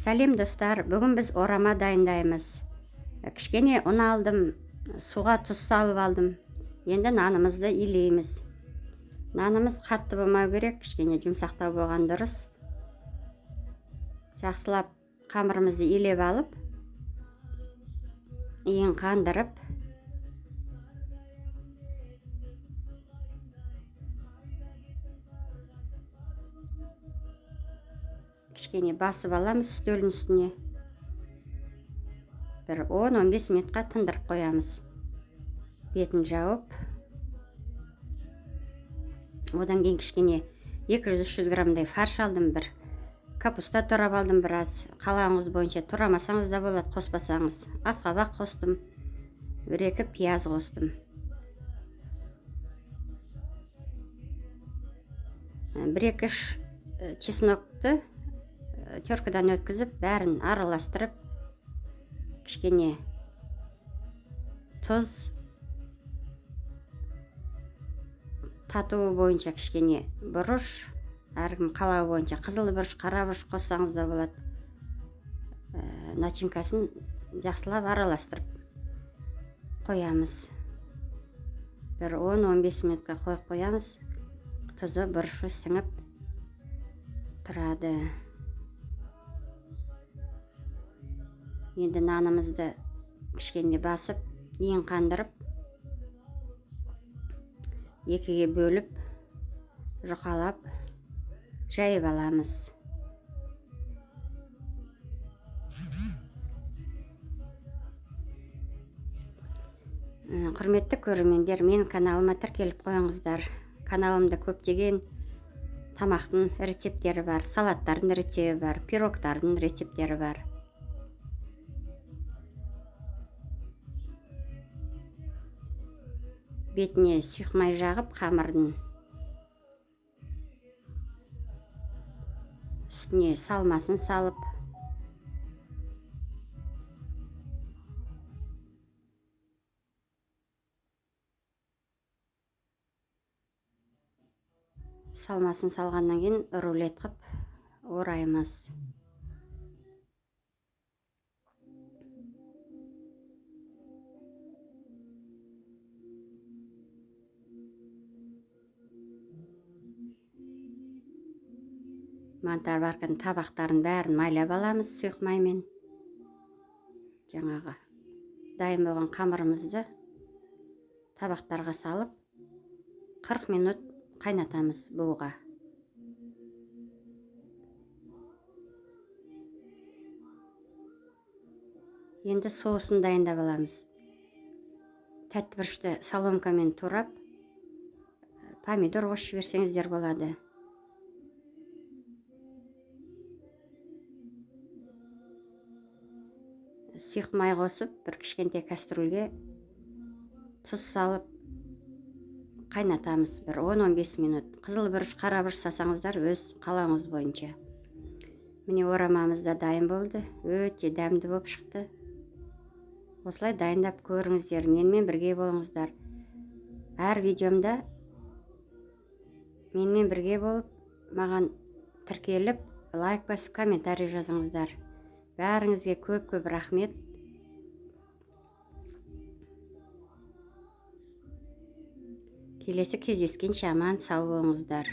Сәлем, достар! Бүгін біз орама дайындаймыз. Кішкене ұн алдым, суға тұз салып алдым. Енді нанымызды илейміз. Нанымыз қатты болмау керек, кішкене жұмсақтау болған дұрыс. Жақсылап қамырымызды илеп алып, иін қандырып, кішкене басып аламыз үстелдің үстіне. Бір 10-15 минутқа тындырып қоямыз. Бетін жауып. Одан кейін кішкене 200-300 граммдай фарш алдым, бір капуста турап алдым біраз. Қалауыңыз бойынша турамасаңыз да болады, қоспасаңыз. Асқабақ қостым, 1-2 пияз қостым. 1-2 чеснокты теркадан өткізіп, бәрін араластырып, кішкене тұз, татуы бойынша кішкене бұрыш, әркім қалауы бойынша қызыл бұрыш, қара бұрыш қоссаңыз да болады. Начинкасын жақсылап араластырып қоямыз. Бір 10-15 минутқа қойып қоямыз. Тұзы, бұрышы сіңіп тұрады. Енді нанымызды кішкене басып, иін қандырып, екіге бөліп, жұқалап жайып аламыз. Құрметті көрермендер, менің каналыма тіркеліп қойыңыздар. Каналымда көптеген тамақтың рецепттері бар, салаттардың рецепті бар, пирогтардың рецепттері бар. Бетіне сұйық май жағып, қамырдың үстіне салмасын салып, салмасын салғаннан кейін рулет қып ораймыз. Мантоварканың табақтарын бәрін майлап аламыз сұйық маймен. Жаңағы дайын болған қамырымызды табақтарға салып, 40 минут қайнатамыз буға. Енді соусын дайындап аламыз. Тәтті бұрышты соломкамен турап, помидор қосып жіберсеңіздер болады. Сұйық май қосып, бір кішкентай кастрюльге тұз салып қайнатамыз бір 10-15 минут. Қызыл бұрыш, қара бұрыш салсаңыздар өз қалауыңыз бойынша. Міне, орамамыз да дайын болды. Өте дәмді болып шықты. Осылай дайындап көріңіздер, менімен бірге болыңыздар. Әр видеомда менімен бірге болып, маған тіркеліп, лайк басып, комментарий жазыңыздар. Бәріңізге көп-көп рахмет. Келесі кездескенше аман сау болыңыздар.